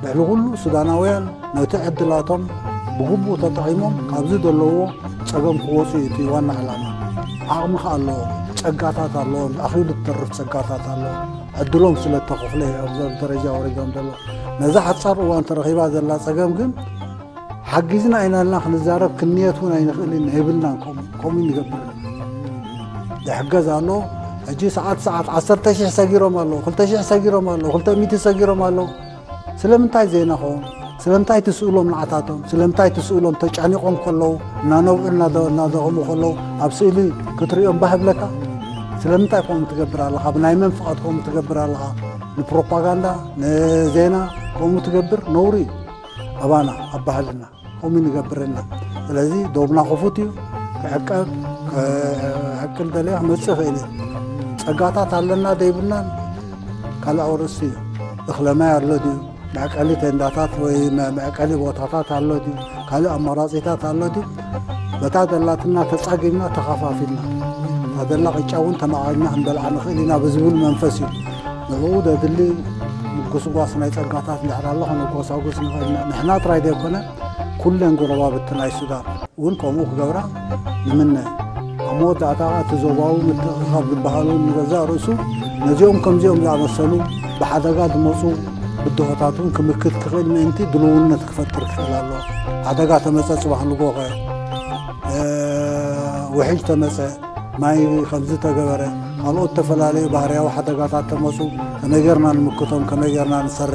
ድሕሪ ኩሉ ሱዳናውያን ነቲ ዕድላቶም ብግቡእ ተጠቒሞም ካብዚ ዘለውዎ ጸገም ክወፁ እዩ እቲ ዋና ዕላማ። ዓቕሚ ከኣ ኣለዎም፣ ጸጋታት ኣለዎም፣ ኣኺሉ እትተርፍ ጸጋታት ኣለዎም። ዕድሎም ስለ እተኸፍለ እዩ ኣብዚ ደረጃ ወሪዶም ዘሎ። ነዛ ሓጻር እዋን ተረኺባ ዘላ ጸገም ግን ሓጊዝና ኢና ኢልና ክንዛረብ ክንየት እውን ኣይንኽእልን የብልናን። ከምኡ ከምኡ ንገብር። ይሕገዝ ኣሎ። ሕጂ ሰዓት ሰዓት ዓሰርተ ሺሕ ሰጊሮም ኣለዉ፣ ክልተ ሺሕ ሰጊሮም ኣለዉ፣ ክልተ ሚእቲ ሰጊሮም ኣለዉ። ስለምንታይ ዘይነኸዎም? ስለምንታይ ትስእሎም ንዓታቶም? ስለምንታይ ትስእሎም ተጨኒቖም ከለዉ፣ እናነብዑ እናደ- እናደኸሙ ከለዉ ኣብ ስእሊ ክትሪኦም ባህ ብለካ? ስለምንታይ ከምኡ ትገብር ኣለኻ? ብናይ መን ፍቓድ ከምኡ ትገብር ኣለኻ? ንፕሮፓጋንዳ ንዜና ከምኡ ትገብር ነውሪ እዩ። ኣባና ኣብ ባህልና ከምኡ ንገብር ኢና። ስለዚ ዶብና ክፉት እዩ። ክዕቀብ ክዕቅል ደለየ ክመፅእ ይኽእል እዩ። ፀጋታት ኣለና ደይብልናን ካልእ ኣርእስቲ እዩ። እኽለ ማይ ኣሎ ድዩ? መዕቀሊ ቴንዳታት ወይ መ- መዕቀሊ ቦታታት ኣሎ ድዩ? ካልእ ኣማራፂታት ኣሎ ድዩ? በታ ደላትና ተፃጊምና ተኸፋፊልና እታ ደላ ቅጫ እውን ተመቓሪና ክንበልዓ ንኽእል ኢና ብዝብል መንፈስ እዩ። ንዕኡ ዘድሊ ምጉስጓስ ናይ ጸጋታት እንድሕር ኣሎ ከነጎሳጉስ ንኽእል ኢና። ንሕና ጥራይ ዘይኮነ ኩለን ጎረባብቲ ናይ ሱዳን እውን ከምኡ ክገብራ ንምነ። ኣብ መወዳእታ እቲ ዞባዊ ምትእኽኻብ ዝበሃሉ ንገዛእ ርእሱ ነዚኦም ከምዚኦም ዝኣመሰሉ ብሓደጋ ዝመፁ ብድሆታት እውን ክምክት ክኽእል ምእንቲ ድልውነት ክፈጥር ክኽእል ኣለዎ። ሓደጋ ተመፀ ፅባሕ ንግሆ ኸ ውሕጅ ተመፀ፣ ማይ ከምዚ ተገበረ፣ ካልኦት ዝተፈላለዩ ባህርያዊ ሓደጋታት ተመፁ ከመይ ጌርና ንምክቶም፣ ከመይ ጌርና ንሰረ?